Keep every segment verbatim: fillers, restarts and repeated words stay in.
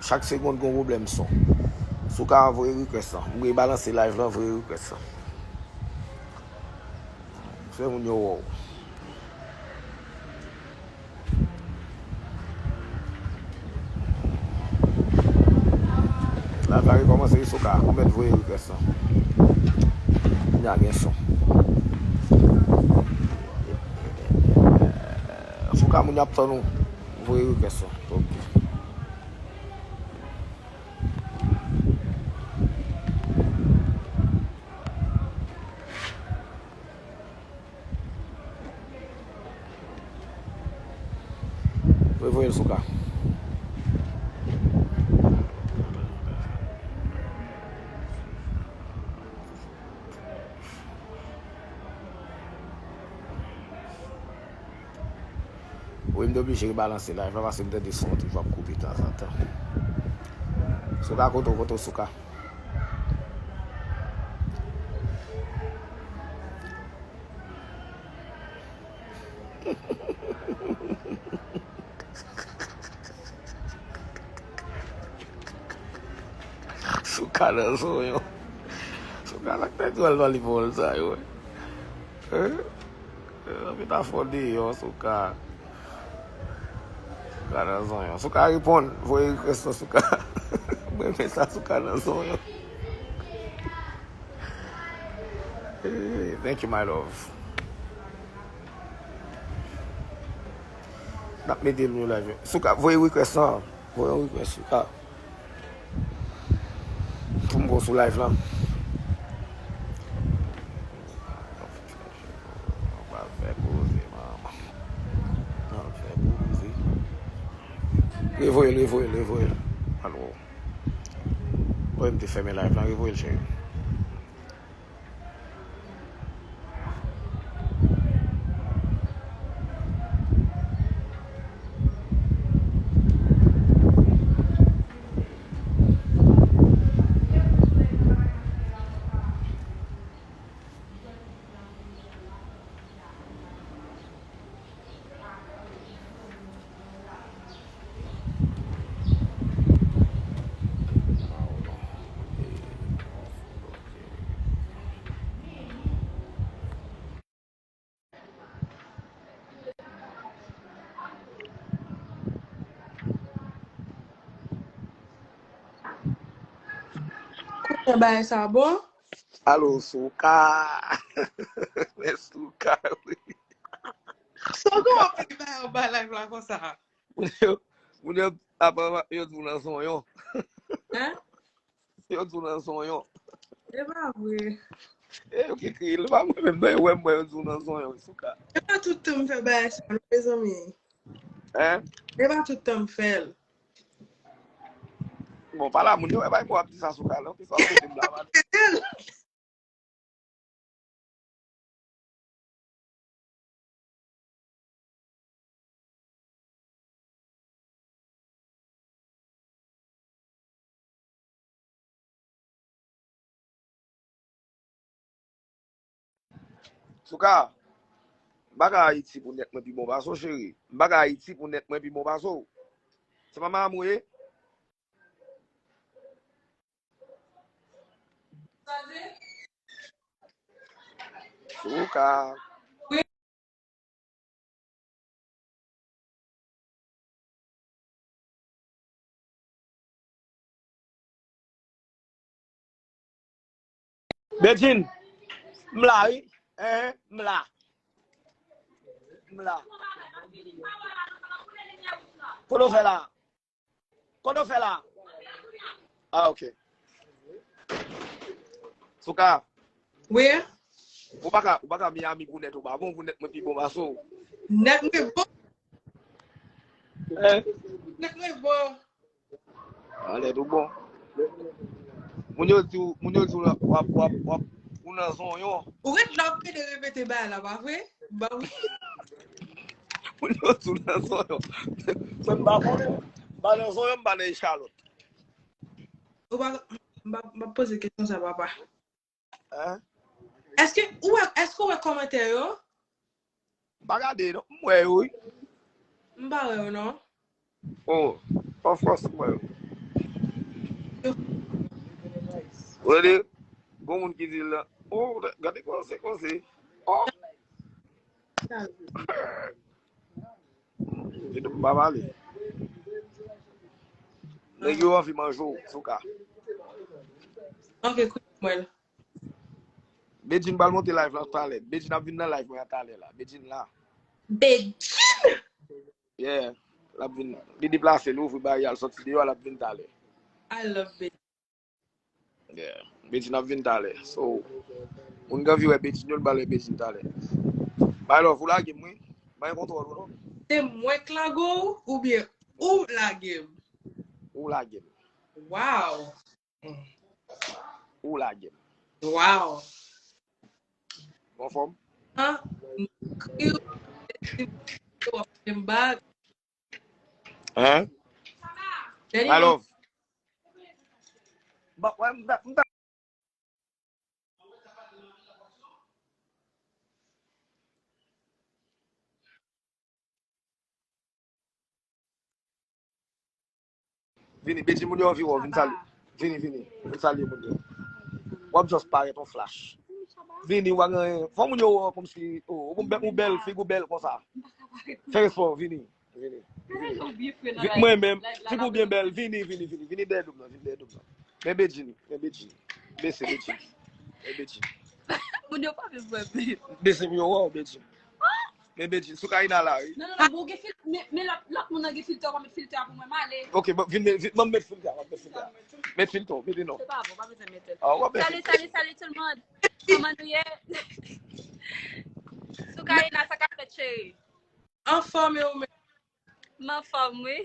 Chak segonn gon pwoblèm son. Souka, voye request lan. M gen balanse live lan, voye request lan. Fè moun yo wè w. Live la rekòmanse, Souka. Ou mèt voye request lan. Kounya gen son. Souka, moun y ap tann ou. Voye request lan. Ok. Voye, voye l, Souka. Wi, m te oblije rebalanse live la paske m tande son an toujou ap koupe tanzantan. Souka, kote w, kote w, Souka? Souka nan zonyon. Souka nan k tèt wè l nan li vòl sa yo. Hein? Anpil afò deyò, Souka. Souka nan zonyon. Souka reponn. Voye request lan, Souka. Mwen renmen sa, Souka nan zonyon. Hey, thank you, my love. N ap mete l nou live. Souka, voye request lan. Voye yon request, Souka. Pou m go sou live lan. Ann fè poze, manman. Ann fè poze. Revoye l, revoye l, revoye l. Alo. Wè m te fèmen live lan, revoye l, cheri. Kote bagay sa bon? Alo, Souka. Men Souka, wi. Souka, w ap pale bagay anba live la konsa. Moun yo, moun yo, apa, yo di w nan zonyon. Hein? Yo di w nan zonyon. E pa vre. E yo ki kreye l, pa mwen menm, non, yo wè m, wè yo di w nan zonyon, Souka. E pa tout tan m fè bagay sa, non, mezanmi. Hein? E pa tout tan m fè l. Bon, pa la, moun yo wè bay mwen ap di sa, Souka, non? Kisa w kote m la, man? Souka, m pa ka Ayiti pou nèt mwen pi bon pase w, cheri. M pa ka Ayiti pou nèt mwen pi bon pase w. Se pa manman m ou ye? Souka. Bedjine, m la wi. Hein, m la. M la. Kote w fè la? Kote w fè la? Ah, ok. Souka. Wi. Ou pa ka, ou pa ka Miami pou nèt ou pa bon, pou nèt mwen pi bon pase w. Nèt mwen bon. Eh. Nèt mwen bon. Ah, nèt ou bon. Moun yo di w, moun yo di w w ap, w ap, w ap, w ap, ou nan zonyon. Ou ret la ap pede repete bagay la, pa vre? Ba wi. Moun yo di w nan zonyon. Mwen m pa konnen. M pa nan zonyon, m pa nan echalòt. Ou pa, m pa, m pa poze kesyon sa, papa. Hein? Èske ou wè, èske ou wè kòmantè yo? M pa gade, non. M wè yo, wi. M pa wè yo, non. Oh, of course, m wè yo. Wè de, gon moun ki di la, oh, gade kòman se konsi. Oh, e nou pa pale. Nèg yo anvi manje w, Souka. Ok, koute mwen. Bedjine pral monte live la talè. Bedjine ap vin nan live mwen a talè la. Bedjine la. Bedjine! Yeah. L ap vin. Li deplase, li ouvri baryè, l soti deyò, l ap vin talè. I love Bedjine. Yeah. Bedjine ap vin talè. So, moun ki anvi wè Bedjine yo, n pral wè Bedjine talè. Bay love, ou lage m, wi. Bay kontwòl ou, non? Se mwen k lage w oubyen ou lage m? Ou lage m. Wow! Ou lage m. Wow! Ou anfòm? An, m kri w, m bag. Hein? Daddy, My love. But when that, that Vini, Bedjine, moun yo anvi wè w, vin salye. Vini, vini, vin salye moun yo. W ap just parèt on flash. Vini, w a gen, fò moun yo wè w kòmsi, oh, ou bèl, ou bèl, figi w bèl konsa. Fè respè w, vini, vini. Vini. Vi- Mwen menm, figi w byen bèl, vini, vini, vini, vini dèyè do m nan, vini dèyè do m nan. Men Bedjine, men Bedjine. Bese Bedjine. Men Bedjine. Moun yo pa vle wè m. Bese pou yo wè w, Bedjine. Men Bedjine, Soukaina la, wi. Non, non, non, bon, gen fil, men, men lòt, lòt moun nan gen filtè, w pa met filtè a pou mwen, m ale. Ok, bon, vin, vin, vin, ban m met filtè a, ban m met filtè a. Met filtè, mete non. Se pa bon, pa bezwen mete l. Ah, w ap met Salut, filtè. Salut, salut tout le monde. Kòman nou ye? Soukaina, sa k ap fèt, cheri? Anfòm e ou menm? M anfòm, wi.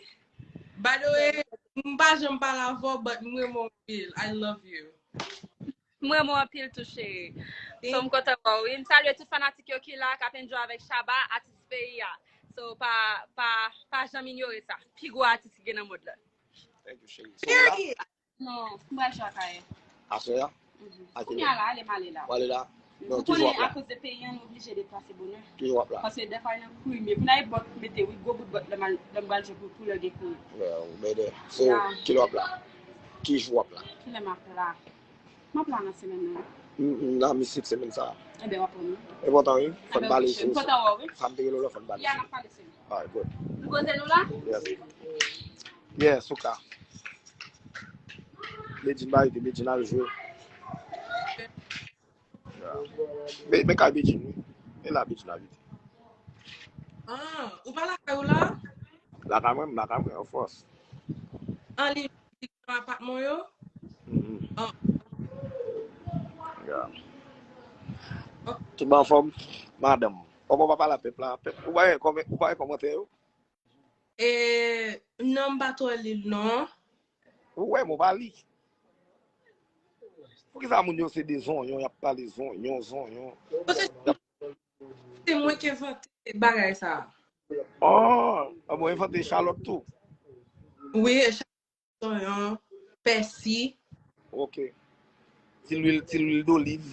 By the way, m pa janm pale avè w, but m renmen w anpil. I love you. M renmen w anpil tou, cheri. So, m kontan wè w, wi. M salye tout fanatik yo ki la, k ap enjoy avèk Shabba, atis peyi a. So, pa, pa, pa janm inyore sa. Pi gwo atis ki gen nan mond lan. Thank you, cheri. So, la, Period. Non, m pral jwe ak Kayè. Aswè a? Kounye a la, ale m ale la. W ale la? Ou konnen, akoz de peyi an, nou oblije deplase bonè. Ki jou w ap la? Paske dèfwa, nan kri, men pou n al bòt, mete wi, gwo bout bòt, lè m al, lè m pral jwe pou, pou lè gen kri. Well, bèdè. So, kilè w ap la? Ki jou w ap la? Kilè m ap la? M ap la nan semèn nan. M la misit semèn sa. Enben, w ap pran mwen. Enpòtan, wi. Fò n pale sou sa. M kontan wè w, wi. Sa m te rele w la, fò n pale sou. Ya, n ap pale sou. Alright, good. Nou poze nou la? Yes. Yes, Souka. Bedjine pa rete, Bedjine al jwe. Men, men kay Bedjine, wi. E la Bedjine abite. Ah, ou pa lakay ou la? Lakay mwen, m lakay mwen, of course. An li, li nan apatman yo? Mhm. Ah. Yeah. Tout bon anfòm, madanm. Kòman w pa pale a pèp la? Pèp, ou pa gen kòmè-, ou pa gen kòmantè yo? E, non, m pa twò li l, non. Ou wè, m pa li. Poukisa moun yo se de zonyon, y ap pale zonyon, zonyon? Paske se mwen ki envante bagay sa. Oh, ah bon, envante chalòt tou. Wi, e chalòt, zonyon, pèsi. Ok. Ti lwil, ti lwil doliv.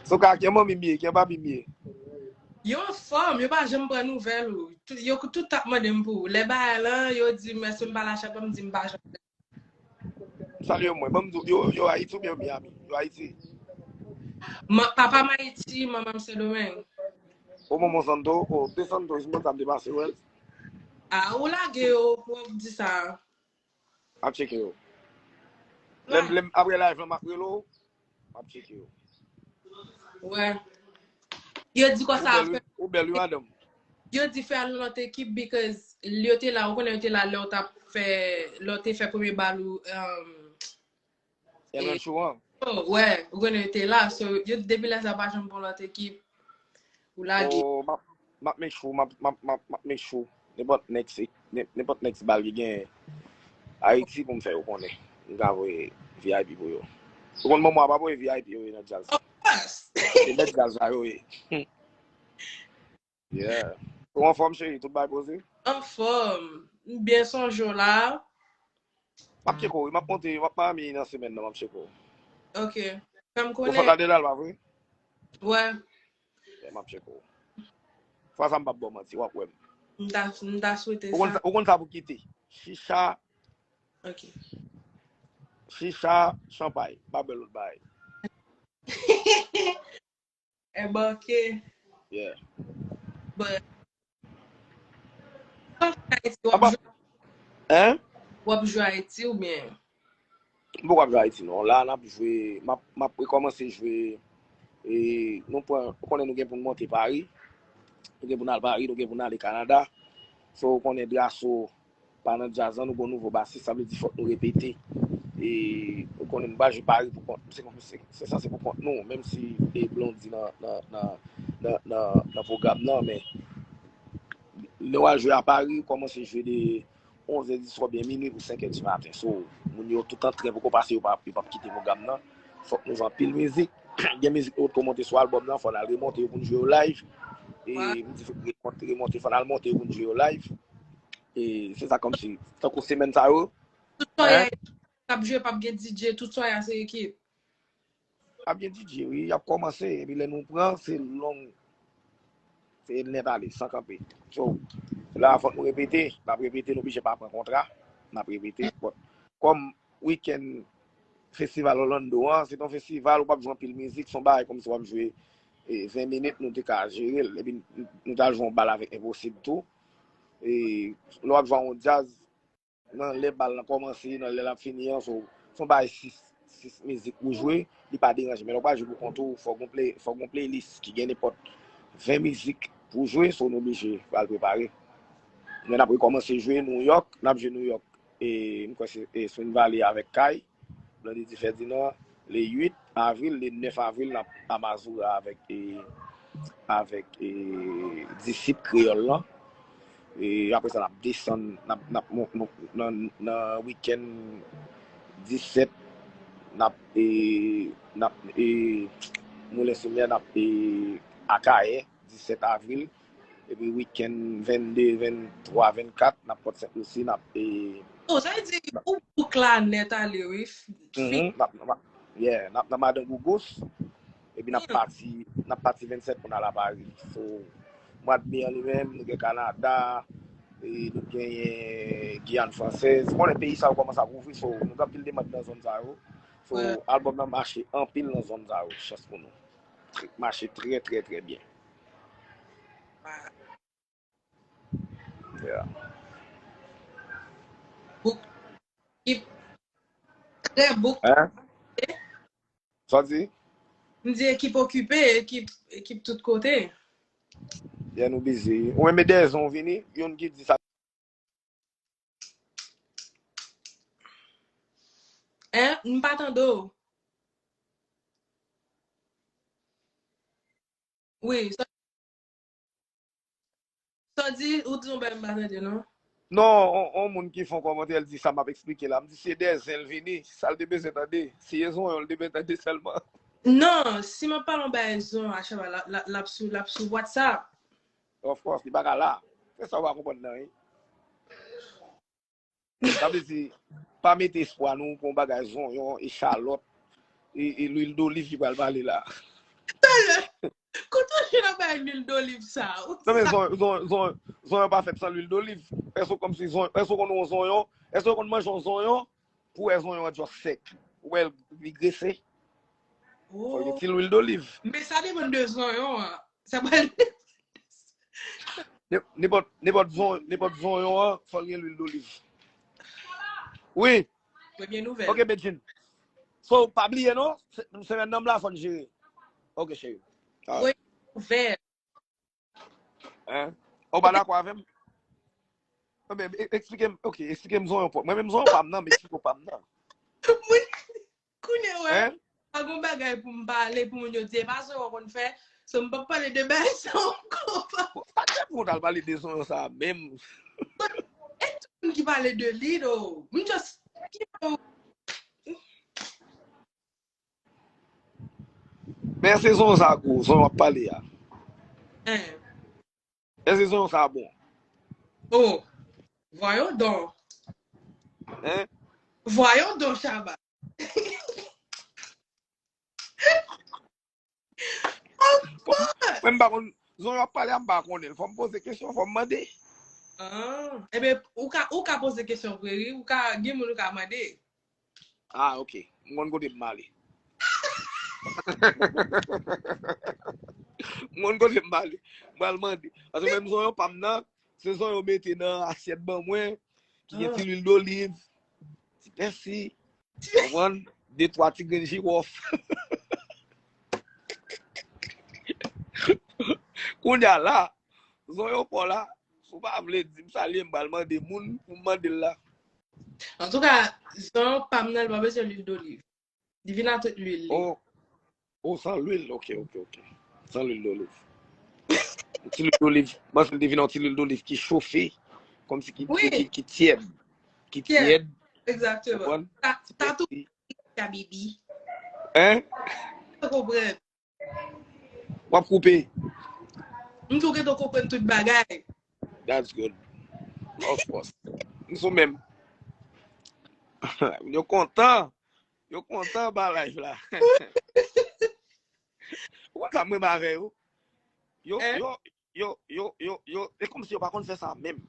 Souka, ki manmi m ye, ki papi m ye? Yo anfòm, yo pa janm pran nouvèl ou. Tou-, yo tout ap mande m pou ou. Lè bagay lan, yo di m èske m pa la chapa, m di m pa janm. Salye mwen. Ban m di w, yo, yo Ayiti oubyen Miami? Yo Ayiti. Ma-, papa m Ayiti, manman m Sendomeng. O Momon Santo, o, de Santo, si mwen sa m te pase wè l. Ah, ou lage yo pou w di sa. M ap tcheke yo. Lè m, lè m, apre live lan, m ap rele w. M ap tcheke yo. Wè. Yo di konsa. Ou bèl, wi, ou bèl, wi, madanm. Yo di fè al nan lòt ekip because yo te la, ou konnen yo te la lè w t ap fè, lè w te fè premye bal ou, um, Elven Chou an. Oh, wè, ou konnen yo te la. So, yo depi lè sa pa janm bon lòt ekip. Ou lage. Oh, m ap, m ap make sure, m ap, m ap, m ap, m ap make sure. Nenpòt next, nen-, nenpòt next bal ki genyen Ayiti pou m fè yo konnen. M ka voye V I P pou yo. Ou konn manman pa voye V I P yo ye nan djaz. Of course. Se mèt djaz la yo ye. Yeah. Ou anfòm, cheri? Tout bagay poze? Anfòm. M byen sonje w la. M ap tcheke w, wi. M ap monte, m ap Miami nan semèn nan, m ap tcheke w. Ok. Fè m Ou Fort konnen. Lauderdale pa vre? Wè. Yeah, m ap tcheke w. Fwa sa m p ap ba w manti, w ap wè m. M ta, m ta swete Ou konn sa. sa, ou konn sa pou kite. Chicha, Ok. chicha, chanpay. Pa bwè lòt bagay. Embarke. Yeah. But, w ap jwe Ayiti, w ap Apa, jwe, hein? W ap jwe Ayiti oubyen? M poko ap jwe Ayiti non. La n ap jwe, m ap, m ap rekòmanse jwe. E nou pran, ou konnen nou gen pou n monte Paris. Nou gen pou n al Paris, nou gen pou n ale Canada. So, ou konnen Drasso pa nan djaz lan, nou gen nouvo basis, sa vle di fòk nou repete. E ou konnen nou pa jwe Paris pou kont, se, se, se sanse pou kont nou, menm si e Blondy nan, nan, nan, nan, nan, nan pwogram nan, men lè w al jwe a Paris, ou kòmanse jwe de onz è di swa oubyen minui pou senk è di maten. So, moun yo tout antren poko pase, yo pa, yo p ap kite pwogram nan. Fòk nou jwe anpil mizik. Gen mizik nou potko monte sou albòm nan, fò n al remonte yo pou n jwe yo live. E m di remonte, remonte, fò n al monte yo pou n jwe yo live. E se sa kòmsi, tankou semèn sa yo. Tout soirée k ap jwe, p ap gen D J, tout soirée a se ekip. Ap gen D J, wi, y ap kòmanse. Epi lè nou pran, se long, se nèt ale, san kanpe. So, la, fòk nou repete, n ap repete, nou oblije pa pran kontra, n ap repete. But, kòm wikenn festival Orlando an, se t on festival, ou p ap jwe anpil mizik, se on bagay kòmsi w ap jwe e, ven minit, nou te ka jere l. Epi nou t al jwe yon bal avèk Enposib tou. E, lè w ap jwe yon djaz, nan lè bal lan kòmanse, nan lè l ap fini an, so, se yon bagay sis, sis mizik pou jwe, li pa deranje. Men lè w pral jwe pou kont ou, fòk gon play, fòk gon playlist ki gen nenpòt ven mizik pou jwe, so nou oblije pral prepare. Men n ap rekòmanse jwe New York, n ap jwe New York, e, m kwè se e, Spring Valley avèk Kay, Blondedy Ferdinand, le uit avril, le nèf avril, n ap Amazura avèk e, avèk e, Disip Kreyòl lan. E apre sa, n ap desann, n ap, n ap mon- mon- nan, nan wikenn disèt, n ap, e, n ap, e, Moulen Soumyè, n ap, e, Akayè, disèt avril. Epi wikenn vennde, venntwa, vennkat, n ap Pòt Sent Lisi, n ap, e, Oh, sa vle di, ou bouk la nèt ale, wi. Fi- mhm, n ap, n ap, yeah, n ap nan Madan Gougous. Epi n ap pati, n ap pati vennsèt pou n al a Paris. So, mwa de me an li menm, nou gen Kanada, e nou genyen Giyàn Fransèz. Ou konnen peyi sa yo kòmanse ap ouvri, so, nou gen anpil demann nan zòn sa yo. So, albòm nan mache anpil nan zòn sa yo, chans pou nou. Mache trè, trè, trè byen. Yeah. Bouk. Ekip trè bouk. Hein? Sa w di? M di ekip okipe, ekip, ekip tout kote. Yeah, nou bizi. Ou menm e dèyè zon w vini, youn ki di sa. Hein? M pa tande w. Wi, sa, sa w di, ou di yon bagay m pa tande, non? Non, on, on moun ki fè yon kòmantè, l di sa m ap eksplike la. M di se de zen l vini, sa l te bezwen tande. Si e zonyon l te bezwen tande sèlman. Non, si m ap pale yon bagay zonyon a Shabba, l ap, l ap, l ap sou, l ap sou WhatsApp. Of course, li pa ka la. Se sa w pa konprann nan, wi. Sa vle di, pa mete espwa nou pou yon bagay zonyon, echalòt, e, e lwil doliv ki pral pale la. Talè, kote w jwenn nan bagay lwil doliv sa? Non, men zon, zon, zon, zonyon pa fèt san lwil doliv. Èske w kòmsi zon, èske w konn yon zonyon? Èske w konn manje yon zonyon? Pou wè zonyon an just sèk. Ou wè li grese. Fò gen ti lwil doliv. Men sa depann de zonyon an. Sa pral Ne- Nenpòt, nenpòt zon, nenpòt zonyon an, fò l gen lwil doliv. Wi. Premye nouvèl. Ok, Bedjine. So, pa bliye non, se- semèn nan m la, fò n jere. Ok, cheri. Alright. Premye nouvèl. Hein? Ou pa dakò avè m? Enben, e- eksplike m, ok, eksplike m zonyon pa w. Mwen menm zonyon pa m nan, m eksplike w pa m nan. Mwen, kounye a, wè, Hein? pa gon bagay pou m pale, pou moun yo di, e pa zonyon w konn fè, so m p ap pale de bagay sa ankò. Bon, pa gen pou w t al pale de zonyon sa a menm. E tout moun ki pale de li, though. M just, you know. Men se zonyon sa a gwo, zonyon w ap pale a. Hein. Èske zonyon sa a bon? Oh, voyons donc. Hein? Voyons donc, Shabba. Mwen m pa konn, Zon yo ap pale a, m pa konnen l. Fò m poze kesyon, fò m mande. Ah, ebyen, ou ka, ou ka poze kesyon vre, wi. Ou ka, gen moun ou ka mande. Ah, ok. M konn kote m ale. M konn kote m ale. M pral mande. Paske menm zon yo pa m nan, se zon yo mete nan asyèt ban mwen, ki gen ti lwil doliv, ti pèsi, konprann? De twa ti grenn jiwòf. Kounye a la, zon yo pa w la, si w pa vle di m salye, m pral mande moun pou m mande l la. Antouka, zon pa m nan, li pa bezwen lwil doliv. Li vin ak tout lwil li. Oh, oh, san lwil, ok, ok, ok. San lwil doliv. Ti lwil doliv, m panse l te vin yon ti lwil doliv ki chofe, kòmsi ki, ki, Wi, ki, ki tyèd. Ki tyèd, tyèd, egzakteman. Konprann? Sa, Ti sa tou pèsi. Kabibi. Hein? Ou konprann? W ap koupe. M tou gentan konprann tout bagay. That's good. Of course. M sou menm. Yo kontan. Yo kontan ba live la. Ou konn sa m renmen avè yo? Yo, Hein? yo, yo, yo, yo, yo, e kòmsi yo pa konn fè sa menm.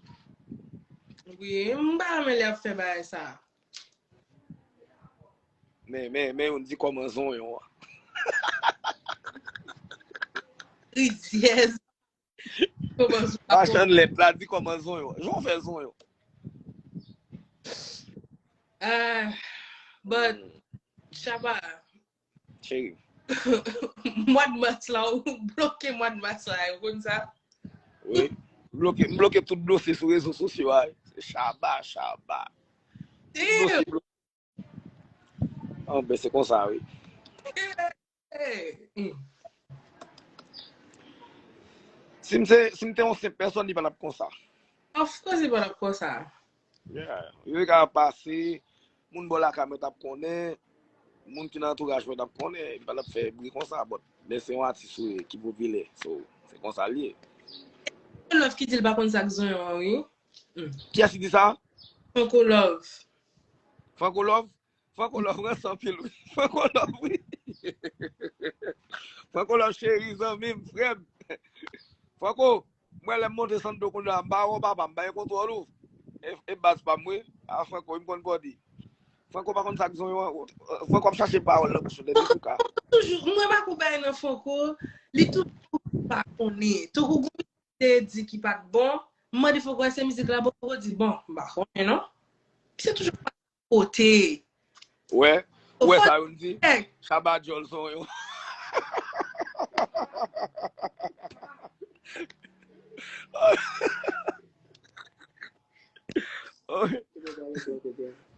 Wi, m pa renmen lè y ap fè bagay sa. Men, men, men, yon di kòman zonyon an. Rizyèz. Kòman sa Machann lèt la, di kòman zonyon. Jan w fè zonyon. Ah, but, Shabba, Cheri. Mwa de mas la, ou bloke mwa de mas la, ou konn sa? Wi. M bloke, m bloke tout dosye sou rezo sosyo a. Se Shabba, Shabba. Tout dosye bloke. An, ben, se konsa, wi. Hey, mm. Si m se, si m te yon senp pèsòn, li pa t ap konsa. Of course, li pa t ap konsa. Yeah. Yo ka pase, moun bò lakay mwen t ap konnen, moun ki nan antouraj mwen t ap konnen, li pa t ap fè bri konsa, but men se yon atis wi ki popilè, so se konsa l ye. Love ki di l pa konn sa k zonyon an, wi. Mm. Kiyès ki di sa? Franco Love. Franco Love? Franco Love ranse anpil wi. Franco Love wi. Franco Love cheri, zanmi m, frè m. Franco, mwen lè m monte Santo kounye a, m pa wè w papa, m pa gen kontwòl ou. E, e baz pa m wi. A Franco, wi, m konn bòdi. Franco pa konn sa k zonyon an. Franco ap chache pawòl nan bouch ou, lè di Souka. Toujou, mwen pa kou bay nan Franco, li toujou pa konnen. Tankou gon mizik te di ki pa t bon, m mande Franco èske mizik la bon, Franco di bon, m pa konnen non. Se toujou pa kote. Wè, ou wè Fò sa yo di? Hey, Shabba djòl zonyon.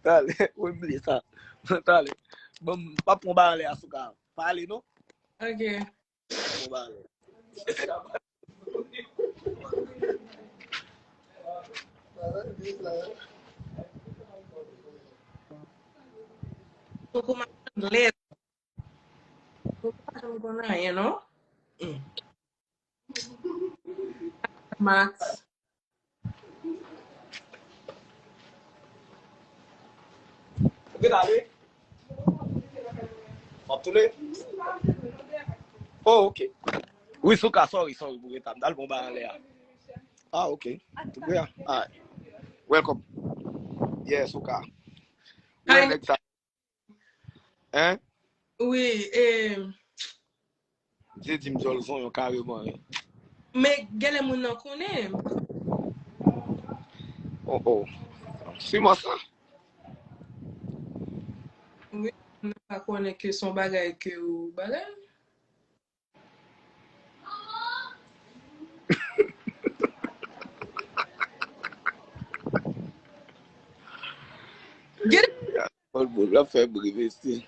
Talè, ou bliye sa. Talè. Bon, m pa pran bagay la Souka. Pale non. Ok. Pa pran bagay. Franco machann lèt. Franco pa janm konn anyen non. Mm. Max. Ou gen ale? W ap tounen? Oh, ok. Wi, Souka, sorry, sorry pou reta. M t al pran bagay anlè a. Ah, ok. Tout bon, yeah. Alright. Welcome. Yeah, Souka. Ou wè nèg sa. Hein? Wi, e, Misye di m djòl zonyon kareman, wi. Men genlè moun nan konnen. Oh, oh. Siman sa. Wi, moun nan pa konnen ke se yon bagay ke ou bagay. Gen Paul Boulos ap fè bri, mesye.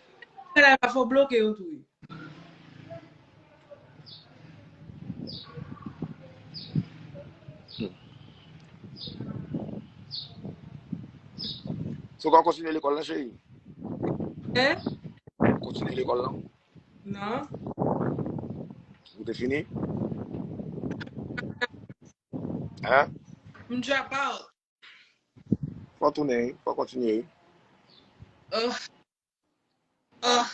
Fè la pa fò bloke yo tou wi. So, w kontinye lekòl la, cheri? Hein? Kontinye lekòl la? Non. Ou te fini? Hein? M drop out. Fò tounen, wi. Fò kontinye, wi. Oh. Oh.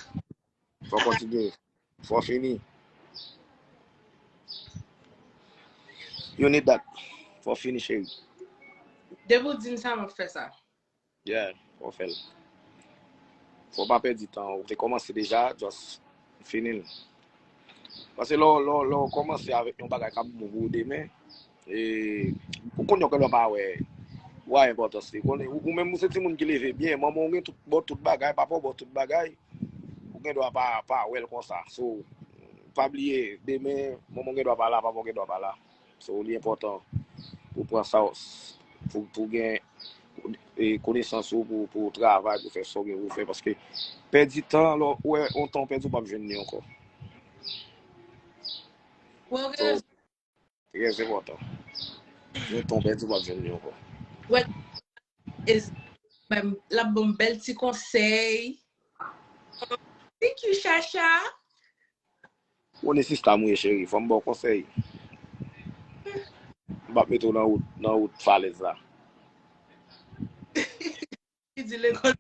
Fò kontinye. Fò fini. You need that. Fò fini, cheri. Depi w di m sa, m ap fè sa. Yeah, fò fè l. Fò pa pèdi tan. Ou te kòmanse deja, just fini l. Paske lè w- lè w- lè w kòmanse avèk yon bagay k ap bon pou ou demen, e, ou konn yon kèlè pa wè, wè enpòtans li. Konnen, ou, ou menm ou se timoun ki leve byen, manman w gen tout, ba w tout bagay, papa w ba w tout bagay, ou gen dwa pa, pa wè l konsa. So, pa bliye, demen, manman w gen dwa pa la, papa w gen dwa pa la. So, li enpòtan pou pran sa, pou, pou gen e, konesans ou, pou, pou travay, pou fè sa w gen pou fè. Paske pèdi tan, lè w wè yon tan w pèdi, ou p ap jwenn li ankò. Ou gen So, trè enpòtan. Yon tan w pèdi, ou p ap jwenn li ankò. Wè, e, men, l ap ban m bèl ti konsèy. Thank you, Chacha. Ou konnen sista m ou ye, cheri. Fò m ba w konsèy. M p ap mete w nan wout, nan wout falèz la. Li di lekòl.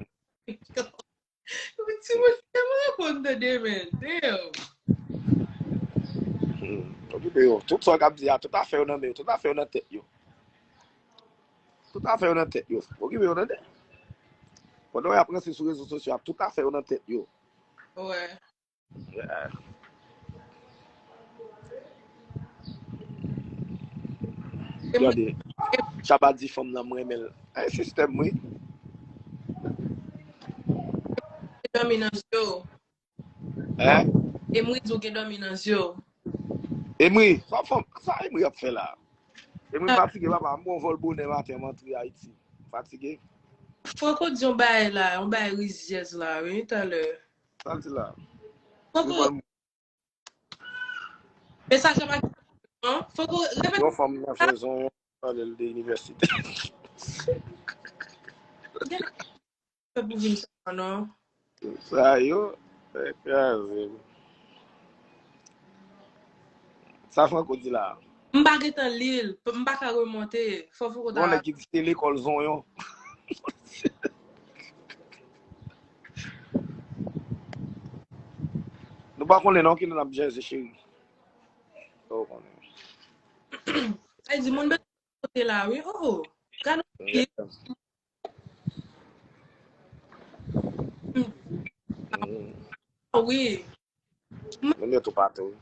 Timoun tèlman aprann tande, men. Damn. Hmm, okipe yo. Tout sa w ap di a, tout afè yo nan men yo, tout afè yo nan tèt yo. Tout afè yo nan tèt yo. Okipe yo, tande. Pandan y ap ranse sou rezo sosyo a, tout afè yo nan tèt yo. Wè. Yeah. E mwen Gade, Shabba di fanm nan m renmen l. Ay, sistèm, wi. dòmi nan zye w. Hein? Emery di w gen dòmi nan zye w. Emery, sa fanm, sa Emery ap fè la? Emery fatige, papa. M pran vòl bonè maten, m antre Ayiti. Fatige. Franco di yon bagay la, yon bagay rizyèz la, wi, talè. Sa l di la? Franco, mesaj la pa non? Franco, repete. Yon fanm nan fè zon, yon pale l de inivèsite. Fè pou vin sa, non. Sa yo, fè kraze. Sa Franco di la? M pa gentan li l, m pa ka remonte. Fò Franco ta. Bon, nèg ki di se lekòl zonyon. Nou pa konnen non ki n ap jèze, cheri. Ou konnen. Sa di moun kote la, wi. Oh, oh. Gade. Yeah. Mm. Ah, wi. Moun yo toupatou.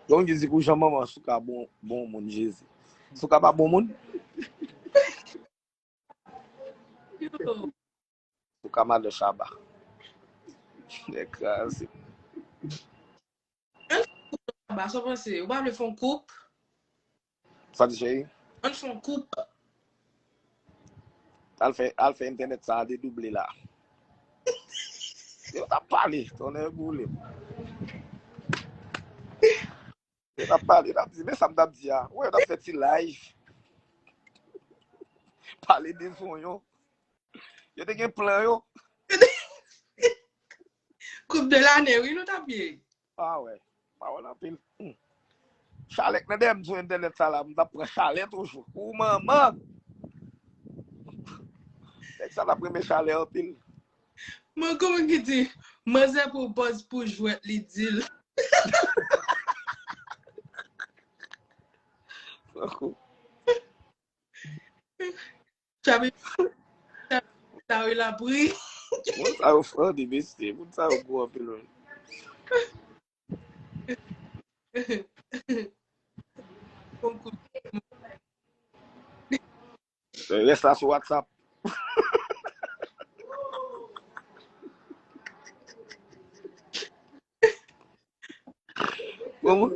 Donk, Jezi, pou jan manman Souka bon, bon moun, Jezi. Souka pa bon moun? Yo. Souka madan Shabba. Nèg kraze. Ba, sa w panse? Ou pa vle fè yon koup? Sa di, cheri? Ann fè yon koup. Al fè, al fè entènèt sa a dedouble la. Yo t ap pale, tonnè boule. Yo t ap pale, yo t ap di, men sa m t ap di a. Wè, yo t ap fè ti live. Pale de zonyon. Yo te gen plan yo. Koup de lane, wi, nou t ap ye. Ah wè. Pawòl anpil. Hmm. Chalè k nan dèyè m sou entènèt sa la, m t ap pran chalè toujou. Ou manman! Nèg sa t ap renmen chalè anpil. Mwen kòman ki di, manzè pou bòz pou jwèt li di l. Franco. Chabi, chabi, sa wi l ap ri. Moun sa yo fò di mesye, moun sa yo gwo anpil menm. Konkou. Rès la sou WhatsApp. Yon moun,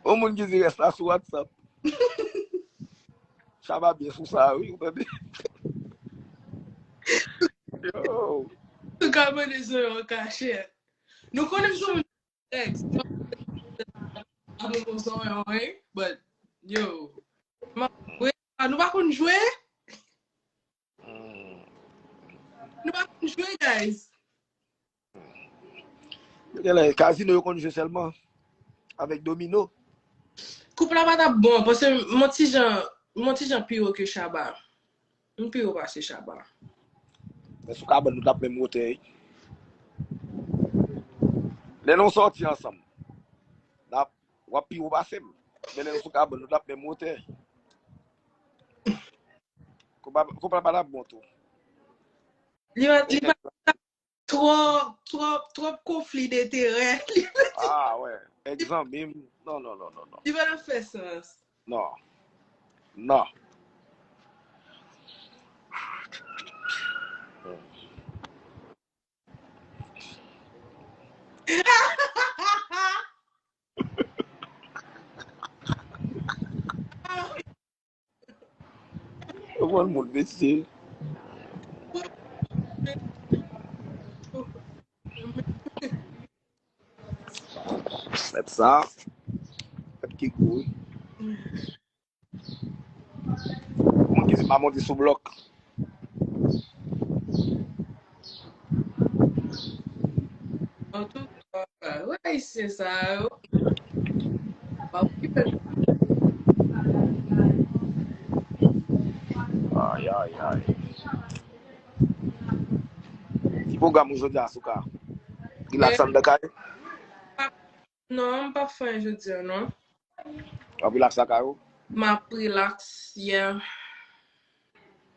yon moun ki di rès la sou WhatsApp. Shabba byen sou sa, wi, ou tande? Yo. Ou ka mande zonyon an kachèt. Nou konnen m sou tèks. Ap nou zonyon, wi. But, yo. Ma- wi, nou pa konn jwe? Hmm. Nou pa konn jwe, guys. Genlè kazino yo konn jwe sèlman avèk domino. Koup la pa t ap bon, paske m on ti jan, m on ti jan pi wo ke Shabba. M pi wo pase Shabba. Men sou kabann nou t ap menm wotè, wi. Lè nou sòti ansanm, n ap, w ap pi wo pase m. Men lè nou sou kabann nou t ap menm wotè. Koup la, koup la pa t ap bon tou. Li pa, li pa twòp, twòp, twòp konfli denterè. Ah, wè. Egzanmi m. Non, non, non, non, non. Li pa nan fè sans. Non. Non. Ou konn moun, mesye. Mèt sa. Mèt ki gou, wi. Moun ki di pa monte sou blòk. Antouka, wè ayisyen sa yo. Pa okipe. Ay, ay, ay. Ki pwogram ou jodi a, Souka? Relax anndan kay? Non, m p ap fè anyen jodi a, non. W ap relax lakay ou? M ap relax, yeah.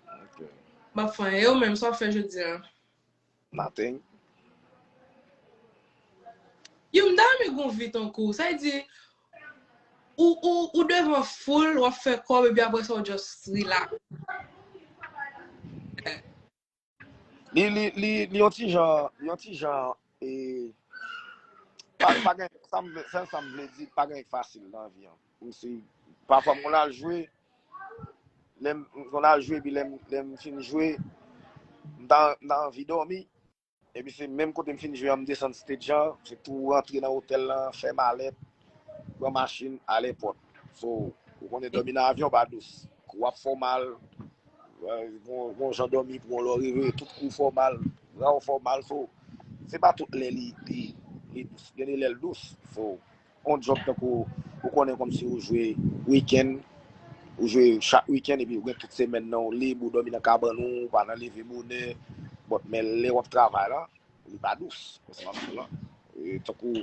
Ok. M ap fè anyen. E ou menm, sa w ap fè jodi a? Nothing. Yo, m ta renmen gon vi tankou w. Sa vle di, ou, ou, ou devan foul, w ap fè kòb, epi apre sa, w just relax. Li, li, li, li yon ti jan, li yon ti jan, e, pa, pa gen, sa m vle, sèl sa m vle di, pa gen fasil nan vi an. Kòmsi, pafwa m konn al jwe, lè m, m konn al jwe, epi lè m, lè m fin jwe, m ta, m ta anvi dòmi, epi se menm kote m fin jwe an, m desann stage an, se tou rantre nan otèl lan, fè malèt, pran machin, al èpòt. So, ou konnen dòmi nan avyon pa dous. Kou ap fè w mal, gon, gon jan dòmi pran w lè w reve, tout kou fè w mal, bra w fè w mal. So, se pa tout lè li, li, li dous. Gen de lè l dous. So, yon djòb tankou, ou konnen kòmsi ou jwe wikenn, ou jwe chak wikenn, epi ou gen tout semèn nan ou lib, ou dòmi nan kabann ou, ou pa nan leve bonè. But, men lè w ap travay la, li pa dous, konsa m ap di w la. E, tankou,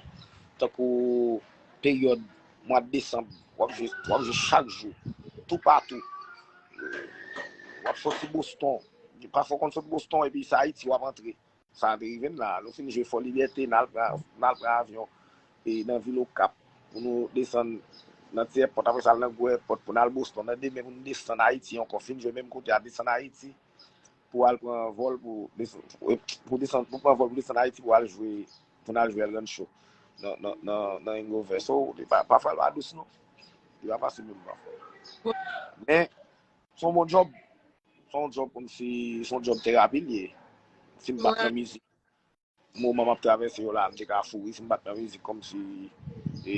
tankou peryòd mwa desanm, w ap jwe, w ap jwe chak jou, toupatou. E, w ap soti Boston, pafwa w konn sot Boston, epi se Ayiti w ap antre. Sa te rive n la, nou fin jwe Fò Libète, n al pran, n al pran avyon, e, nan vil Okap, pou nou desann nan ti èpòt, apre sa al nan gwo èpòt, pou n al Boston, nan demen pou nou desann Ayiti ankò, fin jwe menm kote a, desann Ayiti, pou al pran vòl pou desann, pou desann, pou pran vòl pou desann Ayiti pou al jwe, pou n al jwe El Rancho nan, nan, nan, nan Hangover. So, li pa, pafwa l pa dous non. Li pa fasil menm pafwa. Men, se yon bon djòb. Se yon djòb kòmsi, se yon djòb terapi l ye. Si m pa t nan mizik, moman m ap travèse yo la, m te ka fou wi, si m pa t nan mizik kòmsi, e,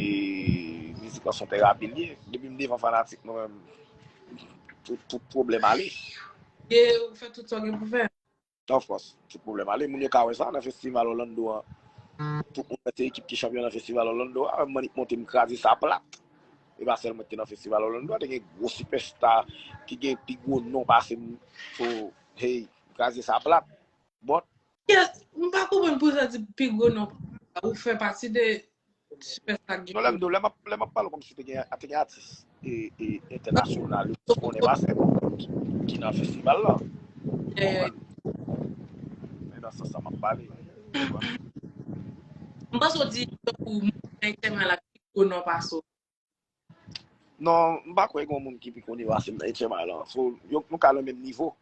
mizik lan se yon terapi l ye. Depi m devan fanatik mwen menm, tout, tout pwoblèm ale. E ou fè tout sa w gen pou fè. Of course, tout pwoblèm ale. Moun yo ka wè sa nan festival Orlando an. Tout moun wè se ekip ki chanpyon nan festival Orlando a. Mwen, m monte m kraze sa plat. E pa sèl mwen ki te nan festival Orlando a, te gen gwo sipèsta ki gen pi gwo non pase m. So, hey, m kraze sa plat. But, Yes, m pa konprann pou sa di pi gwo non. Ou fè pati de sipèsta k gen. Non, lè m di w, lè m ap, lè m ap pale w kòmsi te gen, te gen atis e, e entènasyonal yo ki konnen pase m, ki, ki nan festival la. Eh, Men nan sans sa m ap pale. M panse w di tankou moun nan H M I la pi gwo non pase w. Non, m pa kwè gen yon moun ki pi koni pase m nan H M I lan. So, yo, nou ka nan menm nivo.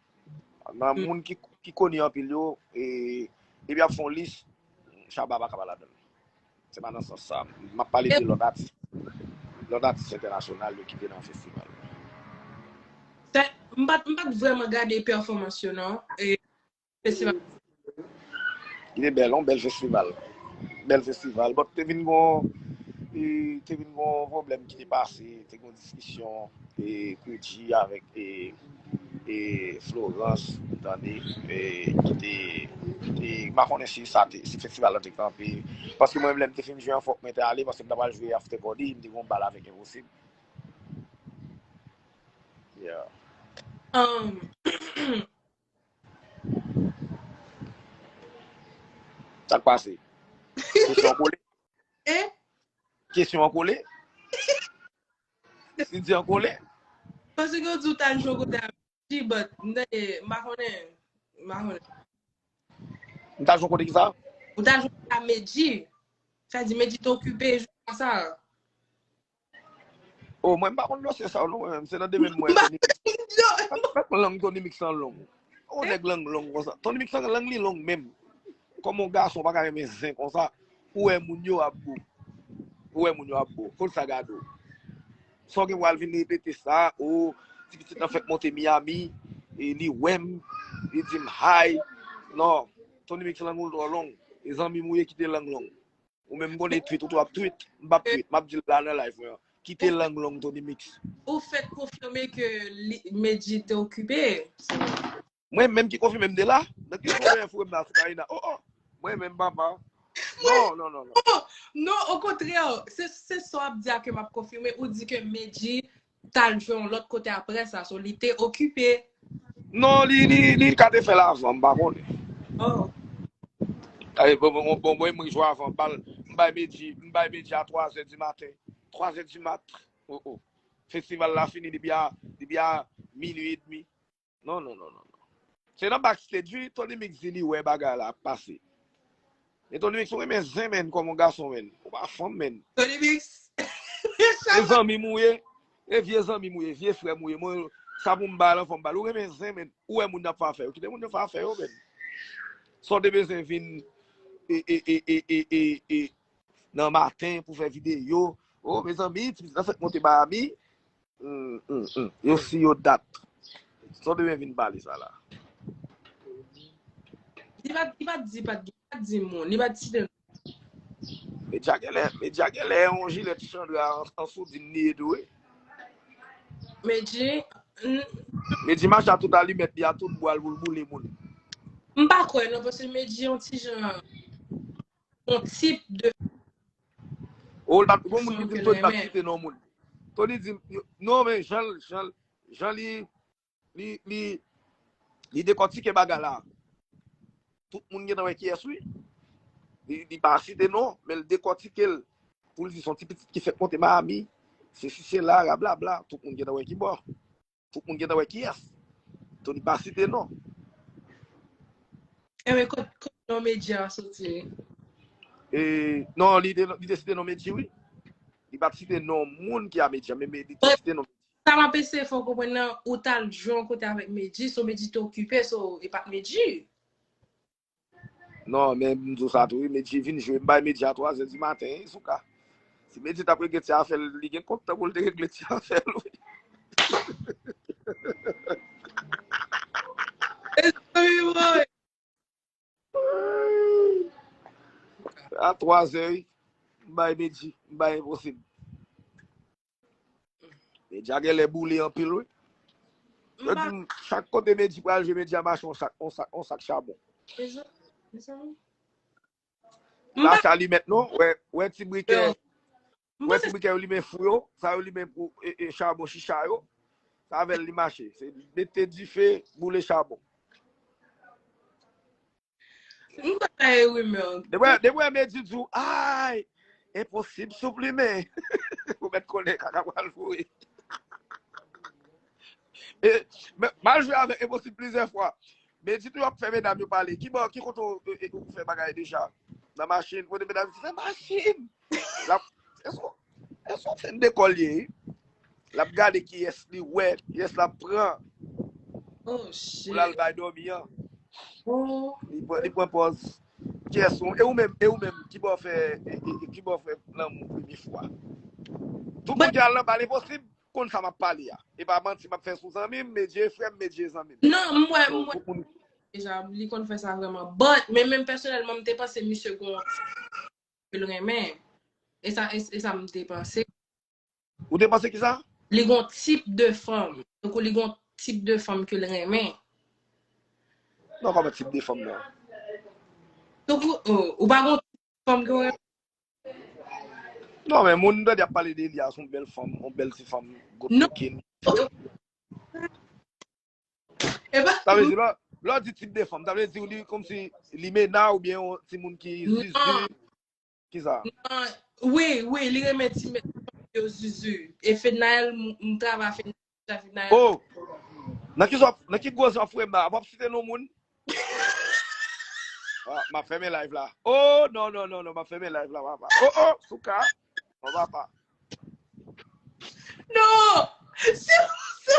Nan moun ki, ki koni anpil yo, e, epi ap fè yon lis, Shabba pa ka pa ladan l. Se pa nan sans sa. M ap pale de lòt atis. Lòt atis entènasyonal yo ki te nan festival. Sa, m pa t, m pa t vrèman gade pèfòmans yo non. E, festival. Li te bèl, yon bèl festival. Bèl festival. But te vin gon, e, te vin gon pwoblèm ki te pase, te gon diskisyon, e, Koudji avèk, e, e, Florence, tande, e, ki te, e, m pa konnen si sa te, si festival la te kanpe. Paske mwen menm lè m te fin jwe an fòk mwen te ale, paske m ta pral jwe after party, m te gon bal avèk Enposib. Yeah. Um, Sa k pase? Kesyon an kole? Eh? Kesyon an kole? Sidi an kole? Paske yo di w t al jwe kote a Medjy, but m tande, m pa konnen. M pa konnen. M t al jwe kote kisa? Ou t al jwe kote a Medjy. Sa di Medjy te okipe jou sa. Oh, mwen m pa konn dosye sa yo non, mwen menm. Se nan demen mwen Tony Mix. Mèt lang Tony Mix lan long. Oh, nèg lang long konsa. Tony Mix lan lang li long menm. Kòman yon gason pa ka renmen zen konsa? Ou wè moun yo ap bo. Ou wè moun yo ap bo. Kot sa gade w? Sa w gen pou al vin repete sa? Oh, ti pitit lan fèk monte Miami, e li wè m, li di m hi. Non, Tony Mix lang ou twò long. E zanmi m ou ye, kite lang long. Ou menm konnen tweet, ou tou ap tweet. M p ap tweet, m ap di l la nan live mwen an. Kite lang long Tony Mix. Ou fèk konfime ke li, Medjy te okipe. Mwen menm ki konfime m te la. Nan ki konbyen fou m nan Karina? Oh, oh. Mwen menm papa. Non, non, non, non. Non, non, okontrè, se, se sa w ap di a ke m ap konfime. Ou di ke Medjy t al jwe yon lòt kote apre sa, so li te okipe. Non, li, li, li ka te fè l avan, m pa konnen. Oh. Ay, bon, bon, bon, bon, mwen jwe avan bal. M bay Medjy, m bay Medjy a twa zè di maten. Twa zè di mat. Oh, oh. Festival la fini depi a, depi a minui edmi. Non, non, non, non, non. Se nan backstage, wi, Tony Mix di li wè bagay la ap pase. E Tony Mix, ou renmen zen, menn, kòm yon gason, menn. Ou pa fanm, menn. Tony Mix. E zanmi m ou ye. E vye zanmi m ou ye, vye frè m ou ye. Mwen, sa pou m ba l, anvan m ba l. Ou renmen zen, menn. Ou wè moun ap fè afè yo. Kite moun yo fè afè yo, menn. Sa w te bezwen vin e, e, e, e, e, e, e, nan maten pou fè videyo. Oh, mezanmi, ti pitit la fèk monte Miami. Hmm, hmm, hmm. Yo si yo dat. Sa w te vin pale sa la? Li pa, li pa di, pa, li pa di moun, li pa di de Medjy genlè, Medjy genlè yon jilèt Chandra an, an soudin li ye tou, wi. Medjy, n- Medjy mache a tout alimèt, li a tout bwa l pou l boule moun. M pa kwè non, paske Medjy yon ti jan, yon tip de O, l pa, gon moun ki di m Tony pa t site non moun. Tony di m, non, men jan l, jan l, jan li, li, li, li dekòtike bagay la. Tout moun gentan wè kiyès, wi. Li, li pa site non, men l dekòtike l pou l di se yon ti pitit ki fèk monte Miami. Se si, se la, rablabla. Tout moun gentan wè ki bò. Tout moun gentan wè kiyès. Tony pa site non. Enben, kot, kot non Medjy a soti? E, non, li te, li te site non Medjy, wi. Li pa t site non moun ki a Medjy, men, men li te site non Medjy. Sa m ap eseye fè w konprann nan, ou t al jwe yon kote avèk Medjy, so Medjy te okipe, so e pa t Medjy. Non, men m di w sa tou, wi, Medjy vin jwe, m bay Medjy a twa zè di maten, wi, Souka. Si Medjy t ap regle ti afè l, li gen kont tan pou l te regle ti afè l, wi. Mezanmi, boy. A twa zè, wi. M bay Medjy, m bay Enposib. Medjy genlè boule anpil, wi. Yo di m, chak kote Medjy pral jwe, Medjy mache yon sak, yon sak, yon sak chabon. Mezanmi, mezanmi. Mache alimèt non, wè, wè ti brikè, wè ti brikè yo limen fou yo, sa yo limen pou, e, e, chabon chicha yo, sa avè l li mache. Se mete dife, boule chabon. M konn bay rimè. Depi, depi Medjy di w, ay, Enposib souplimen. Ou mèt konnen kaka pral voye. E, men, m al jwe avèk Enposib plizyè fwa. Medjy toujou ap fè medam yo pale. Ki bò, ki kote w, e, e, ou fè bagay deja? Nan machin. Kote medam yo fè machin? L ap, èske, èske w fè m dekòl ye? L ap gade kiyès li wè, kiyès l ap pran. Oh, shit. Pou l al bay dòmi an. Oh. Li pran, li pran pòz. Kiyès ou, e ou menm, e ou menm, ki bò w fè, e, e, e ki bò w fè lanmou premye fwa? Tout moun ki al nan bal Enposib konn sa m ap pale a. E pa manti m ap fè sou zanmi m, Medjy frè m, Medjy zanmi m. Non, m wè, m wè. Deja, li konn fè sa vrèman. But, men menm pèsonèlman, m te panse misye gon ke l renmen. E sa, e, e sa m te panse. Ou te panse ki sa? Li gon tip de fanm. Tankou li gon tip de fanm ke l renmen. Non, kòman tip de fanm nan? Tankou, oh, ou pa gon tip fanm ke w renmen? Non, men moun m tande ap pale de li a, se yon bèl fanm, yon bèl ti fanm, good looking. Non. Sa vle di, lè, lè w di tip de fanm, sa vle di li kòmsi li mena oubyen yon timoun ki zizi. Kisa? Non, wi, wi, li renmen ti mesye yo zuzu. E Fednaelle, m travay Fednaelle. Oh! Nan ki zòf, nan ki gwo zòf w la? W ap site non moun? Ah, m ap fèmen live la. Oh, non, non, non, non, m ap fèmen live la, papa. Oh, oh, Souka. Bon, papa. Non! Se, se,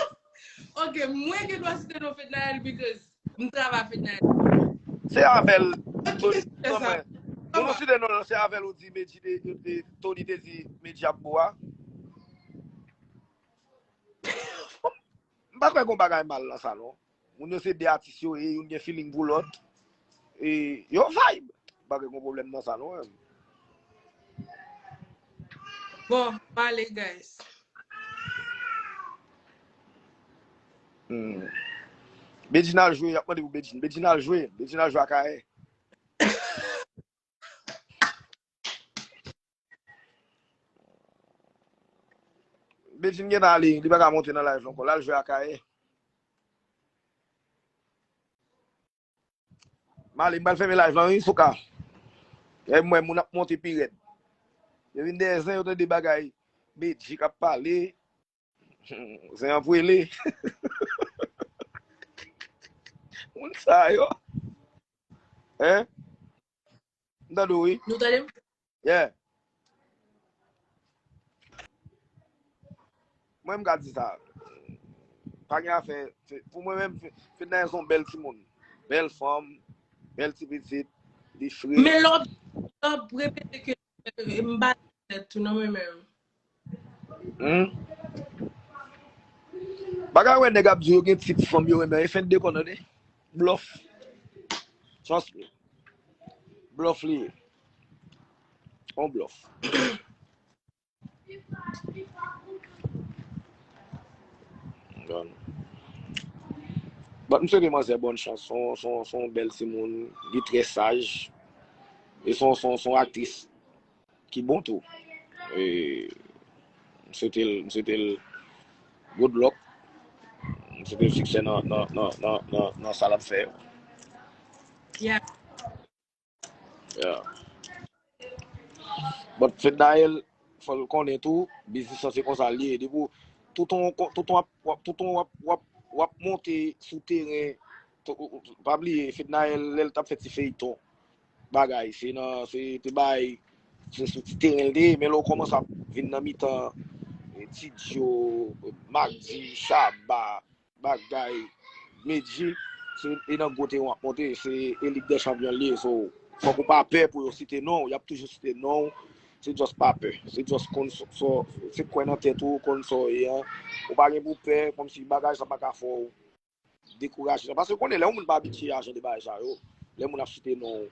ok, mwen gen dwa site non Fednaelle because m travay Fednaelle. Se avè l. Tony, non, mwen. Pou nou site non, se avè l ou di Medji te, te, Tony te di Medji ap bo a. M pa kwè gon bagay mal nan sa, non. Moun yo se de atis yo ye, youn gen feeling pou lòt. E yo vibe. M pa kwè gon pwoblèm nan sa, non. Bon, pale, guys. Hmm. Bedjine al jwe, y ap mande pou Bedjine. Bedjine al jwe. Bedjine al jwe Akayè. Bedjine gentan ale, li pa ka monte nan live ankò. L al jwe Akayè. M ale, m pral fèmen live lan, wi, Souka. E m wè moun ap monte pi rèd. Yo vin dèyè zen, yo tande bagay Bedji k ap pale. Zen an pwele. Moun sa yo. Hein? M tande w, wi. Nou tande m? Yeah. Mwen, m ka di sa. Pa gen afè. Pou mwen menm, Fednaelle se yon bèl timoun. Bèl fanm, bèl ti pitit, li fre. Men lè w ap, lè w ap repete ke m ba l tèt tou, non, mwen menm. Hmm? Bagay wè nèg ap di yo gen tip fanm yo renmen, e fèk de kònane. Blòf. Trust me. Blòf li ye. On blòf. But m swete manzè bòn chans. Se yon, se yon, se yon bèl timoun. Li trè saj. E se yon, se yon, se yon aktris ki bon tou. E, m swete l, m swete l good luck. M swete l siksè nan, nan, nan, nan, nan, nan sa l ap fè yo. Yeah. Yeah. But Fednaelle, fò l konnen tou, biznis lan se konsa l ye. Depi w, toutan w, toutan w ap, w ap, toutan w ap, w ap, w ap monte sou teren, pa bliye, Fednaelle, lè l t ap fè ti feyton, bagay, se nan, se te bay, se sou ti teren l te ye, men lè w kòmanse ap vin nan mitan, eh, Ti Djo, Magdi, Shabba, bagay, Medji, se, e nan gwo teren w ap monte, se elit dè chanpyon l ye, so, fòk ou pa pè pou yo site non w, y ap toujou site non w, se just pa pè, se just konn so, so, se kwè nan tèt ou, konn sa w ye an, ou pa gen pou pè, kòmsi bagay sa pa ka fè w dekouraje. Paske konnen lè yon moun pa abitye a jan de bagay sa yo, lè moun ap site non w,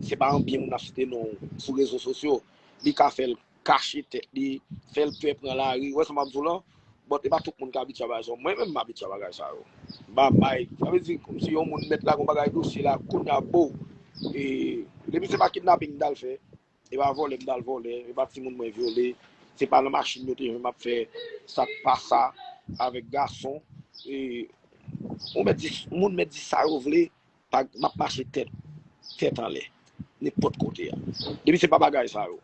se pa an byen moun ap site non w sou rezo sosyo, li ka fè l kache tèt li, fè l pè pran lari, ou wè sa m ap di w lan, but e pa tout moun k abitye a bagay sa yo, mwen menm m abitye a bagay sa yo. M pa bay, sa vle di kòmsi yon moun mèt lage yon bagay dosye la, kounye a bo, e, depi se pa kidnaping m t al fè, e pa vòlè m t al vòlè, e pa timoun mwen vyole, se pa nan machin yo te jwenn m ap fè sa k pa sa avèk gason, e, ou mèt di, moun mèt di sa yo vle, pa, m ap mache tèt, tèt anlè, nenpòt kote a. Depi se pa bagay sa yo.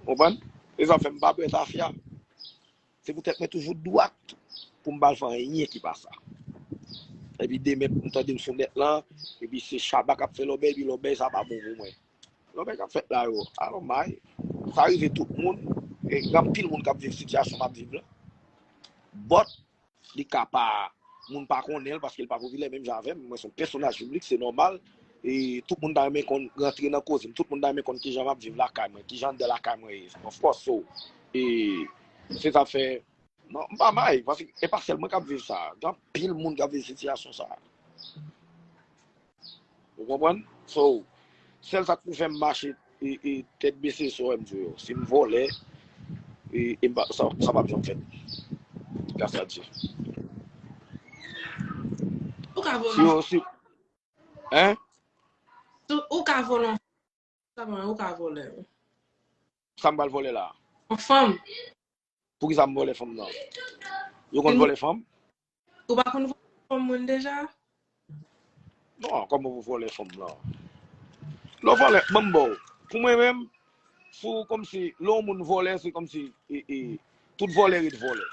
Konprann? E sa fè m pa pè tafya. Se poutèt mwen toujou dwat pou m pa al fè anyen ki pa sa. Epi demen m tande m sou nèt lan, epi se Shabba k ap fè lòbèy, epi lòbèy sa pa bon pou mwen. Lòbèy k ap fèt la yo, I don't mind. Sa rive tout moun, e gen anpil moun k ap viv sitiyasyon m ap viv lan. But, li ka pa, moun pa konnen l paske l pa popilè menm jan avè m. Mwen se yon pèsonaj piblik, se nòmal. E tout moun ta renmen konn rantre nan koze m. Tout moun ta renmen konn kijan m ap viv lakay mwen, kijan anndan lakay mwen ye. Of course, so, e se sa fè, non, m pa may, paske e pa sèl mwen k ap viv sa. Gen anpil moun k ap viv sitiyasyon sa. Ou konprann? So, sèl sa k pou fè m mache e, e, tèt bese, se sa w wè m di w yo. Si m vòlè, e, e m pa, sa, sa p ap janm fèt. Gras a Dye. Ou ka vòlè. Si yo, si, hein? Ou ka vòlè. Sa pa, ou ka vòlè. Sa m pral vòlè la? Yon fanm. Poukisa m vòlè fanm nan? Yo konn vòlè fanm? Ou pa konn vòlè? fanm moun deja? Non, kòman pou vòlè fanm nan? Lè w vòlè, ban m ba w. Pou mwen menm, sou kòmsi, lè yon moun vòlè, se kòmsi e, e, tout vòlè ret vòlè.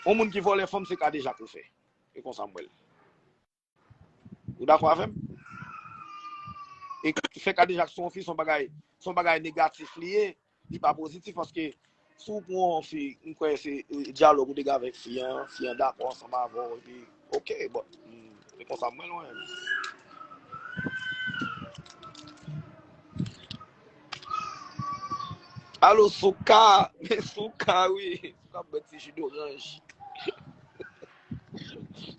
Yon moun ki vòlè fanm, se kadejak ou fè. E konsa m wè l. Ou dakò avè m? E fè kadejak sou yon fi, se yon bagay, se yon bagay negatif li ye. Li pa pozitif paske si w pran yon fi, m kwè se e, dyalòg ou te gen avèk fi an, fi an dakò ansanm avè w, epi oke, bon, mm, se konsa m wè l mwen menm. Alo, Souka, men Souka, wi, Souka bwè ti ji doranj.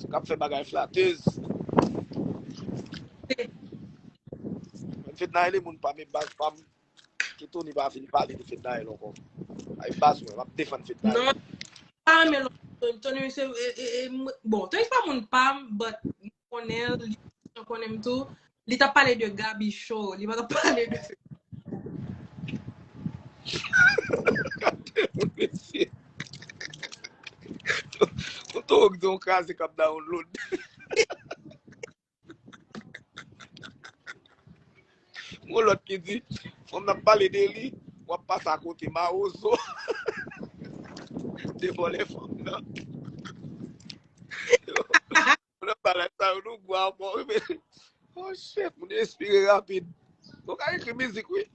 Souka ap fè bagay flatez. Mwen fèt nan ele moun pa m, e baz pa m. Ki Tony pa vin pale de Fednaelle ankò. Ay baz mwen, m ap defann Fednaelle. Non, pa renmen lòt Tony. Tony se e, e, e, m- bon, Tony se pa moun pa m, but m konnen l, li konnen m tou. Li t ap pale de Gaby Show, li pa t ap pale de Mesye. Ou tou ou gen yon kraze k ap download. Yon lòt ki di, fanm nan ap pale de li, w ap pase akote mawozo. Te vòlè fanm nan. Moun ap pale sa yo, nou gwa ankò, wi, men. Oh shit, moun yo enspire rapid. Ou ka ekri mizik, wi.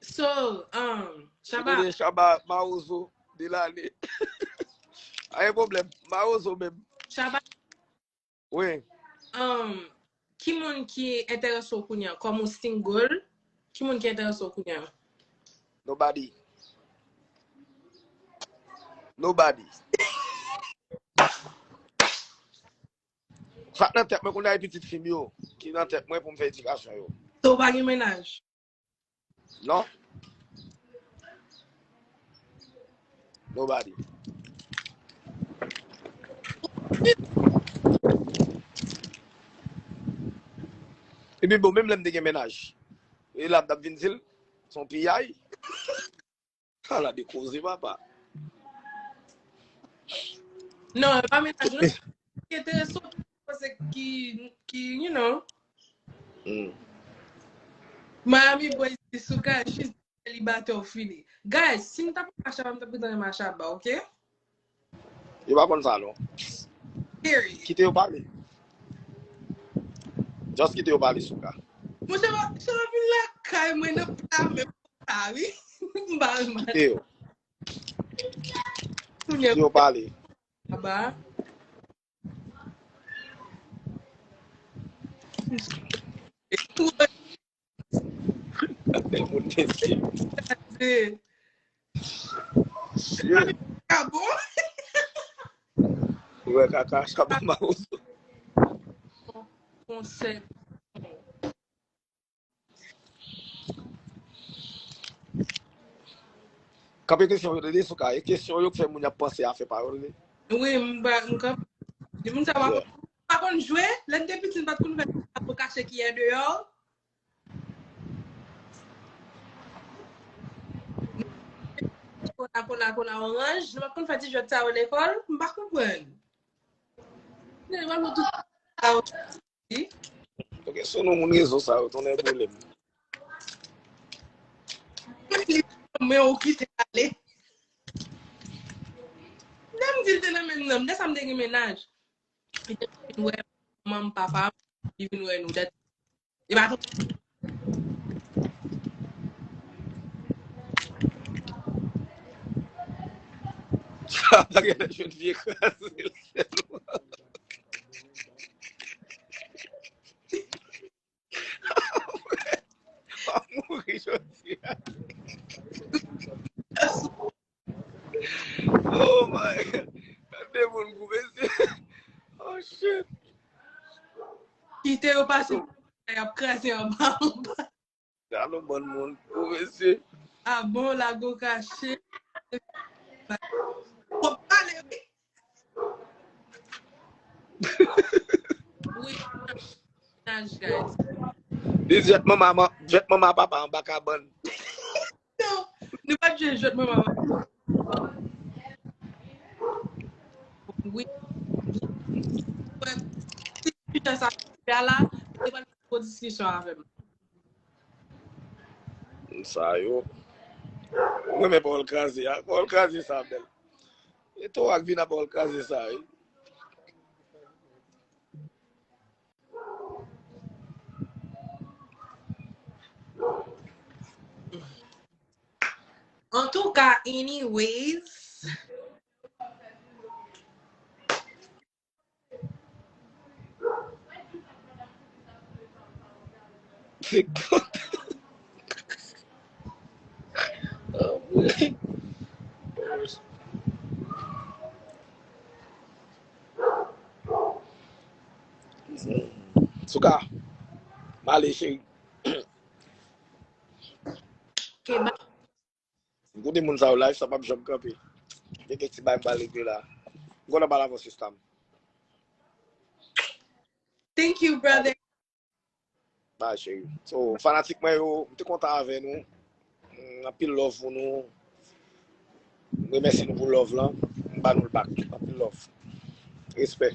So, um, Shabba. Shabba mawozo de lane. Ayen pwoblèm, mawozo menm. Shabba, Wi. Um, ki moun ki enterese w kounye a? Kòm ou single, ki moun ki enterese w kounye a? Nobody. Nobody. Sa k nan tèt mwen kounye a e pitit fi m yo ki nan tèt mwen pou m fè edikasyon yo. So, ou pa gen mennaj? Non. Nobody. Epi bon, menm lè m te gen mennaj, e la m t ap vin di l, se yon piyay. Ala de koze, papa. Non, e pa mennaj, non. Ki enterese w, ki, ki, you know. Mm. Miami Boy di Souka, she's selibatè ou fini. Guys, si m t ap pran Shabba, m t ap gentan renmen Shabba, ok? Yo pa konn sa, non. Period. Kite yo pale. Just kite yo pale, Souka. Monchè, Shabba vin lakay mwen nan pla men sa, wi. M pa renmen. Kite yo. Kounye Kite yo pale. Shabba. Gade moun mesye. Mesye. Ah bon? Ou wè kaka, Shabba mawozo. Konsèy. Kanpe kesyon yo, tande, Souka. E kesyon yo k fè moun y ap panse afè pa yo, tande. Wi, m ba, m kanpe. Di moun sa pa konn, pa konn jwe, lè n te piti, n pa t konn fè sa pou kache ki andeyò. Kola, kola, kola, oranj, nou pa t konn fè ti jwèt sa yo lekòl, m pa konprann. Lè yo tout sa yo. Ok, so nou moun rezo sa yo, tounen boule m. Men ou kite ale. Lè m di l te nan menm nan, lè sa m te gen mennaj. Li te vin wè manman m, papa m, li vin wè nou. Dat, li pa t Sa pa gen nan jwenn vye kraze l sèlman. W ap mouri jodi a. Oh my God. Gade moun gou mesye. Oh shit. Kite yo pase, y ap kraze anba anba. Gade yon bann moun. Oh mesye. Ah bon, lago kache. Pòp pale, wi. Wi. Mennaj, guys. Di jwèt manman, jwèt manman papa anba kabann. Non, nou pa t jwe jwèt manman papa. Wi. sa fè la, li te pral fè yon diskisyon avè m. Sa yo. Mwen men pawòl kraze a. Pawòl kraze sa bèl. E to ak vin a pawòl kraze sa wi. Antouka, anyways. Souka, m ale cheri. Keba. M koute moun sa yo live, sa p ap janm kanpe. Gen kèk ti bagay m pral regle la. M kontan pale avè w, sista m. Thank you, brother. Bye, cheri. So, fanatik mwen yo, m te kontan avè nou. Mm, anpil love pou nou. M remèsye nou pou love lan. M ba nou l back. Anpil love. Respè.